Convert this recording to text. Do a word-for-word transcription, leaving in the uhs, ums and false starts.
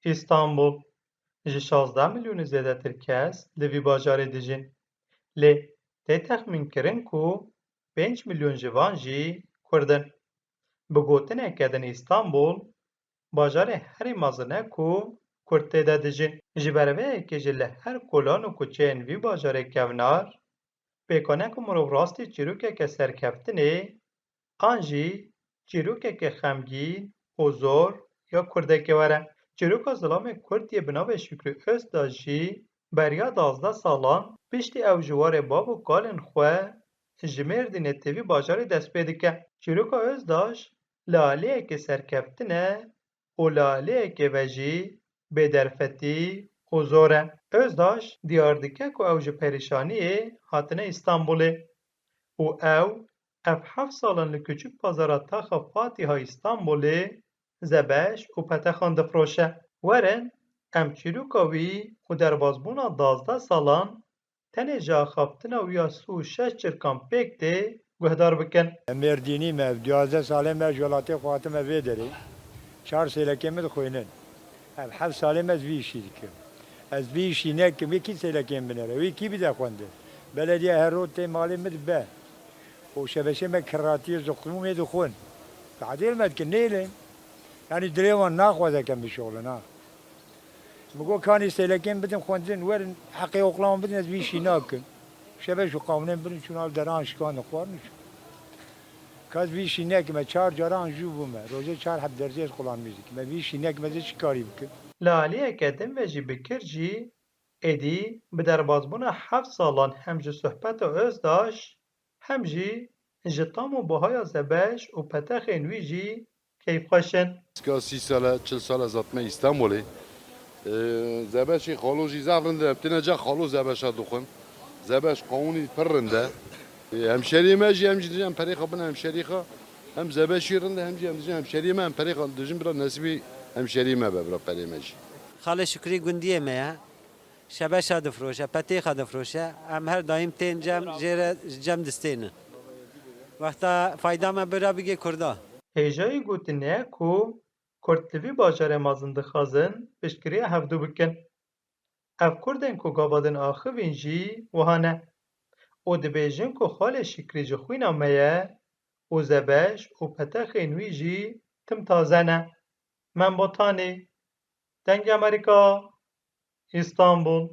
Îstanbul. Ji şazdeh milyonî zêdetir kes li vî bajarê dijîn. Lê tê texmînkirin ku pênc milyon ji van jî Kurd in. Bi gotineke din Îstanbul bajarê herî mezin e ku Kurd tê de dijîn. Ji ber vê yekê jî li her kolan û kuçeyên vî bajarê kevnar, pêkan e ku mirov rastî çîrokeke serkeftinê an jî çîrokeke xemgîn û zor ya Kurdekê were. Çîroka zilamê Kurd yê bi navê Şükrü Özdaş jî beriya duwazdeh salan piştî ew ji warê bav û kalên xwe ji Mêrdînê tê vî bajarê dest pê dike. Çîroka Özdaş li aliyekê serkeftin e û li aliyekê ve jî bêderfetî û zor e. Özdaş diyar dike ku ew ji perîşaniyê hatine Îstanbulê û ew ev heft salan li Küçük Pazara Taxa Fatiha Îstanbulê zebeş û petexan difroşe. Werin em çîroka wî û derbasbûna duwazdeh salan tenê ji axaftina wî ya sî û şeş çirkan pêk tê guhdar bikin. Em Mêrdînî me, ev duwazdeh salê me ji welatê xwe hatime vê derê. Çar sêlekê min dixwînin. Ev heft salê me ez vî îşî dikim. Ez vî îşî nekim, wê kî sêlekê min binere, wê kî bide xwendin. Belediye her roj tê malê min dibe. Û şebeşê me kiratiye ziqûmê dixwin. Tadêl me dikin, nêlin. Yanî dilê wan naxwaze ke em bişoxlin ha. Min got, kanî sêlekên bidin xwendin, werin heqê oxlan bidin, ez vî îşî nakim. Şebeş û qawunên birin çûn al deran şikandin xwarin û çûn. Ka ez vî îşî nekim, ez çar caran jû bûme. Rojê çar heb dersê ez xulamî dikim. Ez vî îşî nekim, ez ê çi karî bikim? Li aliyeke din ve jî bikir jî êdî bi derbasbûna heft salan hem ji sohbeta Özdaş hem jî ji tam û buhaya zebeş û petexên wî jî keyfxweş in. Ka sî sal e, çil sal e ez hatime Îstanbulê. Ee, zebeşê xalo jî zaf rind e. Em têne ca xalo zebeşa dixwin. Zebeş qawûnî pir rind e. Ee, hemşeriyê me jî em jî dijîn em perê xwe bin hemşeriyê xwe. Hem zebeşî rind e hem jî em dijîn hemşeriyê me em perê xwe dijîn bira nesîbî hemşeriyê me be bira perê me jî. Xalê Şukrî gundiyê me ye. Şebeşa difroşe, petêxa difroşe, em her daîm tên cem, jê re ji cem distênin. Wexta fayda me bira bigê Kurda. Hêjayî gotinê ye ku Kurd li vî bajarê mezin dixwazin piştgiriya hevdû bikin. Ev Kurdên ku gava din axivîn jî wiha ne û dibêjin ku xalê Şikrî ji xwîna me ye û zebeş û petexên wî jî tim taze ne. Mem Botanî, Dengê Amerîka, Îstanbul.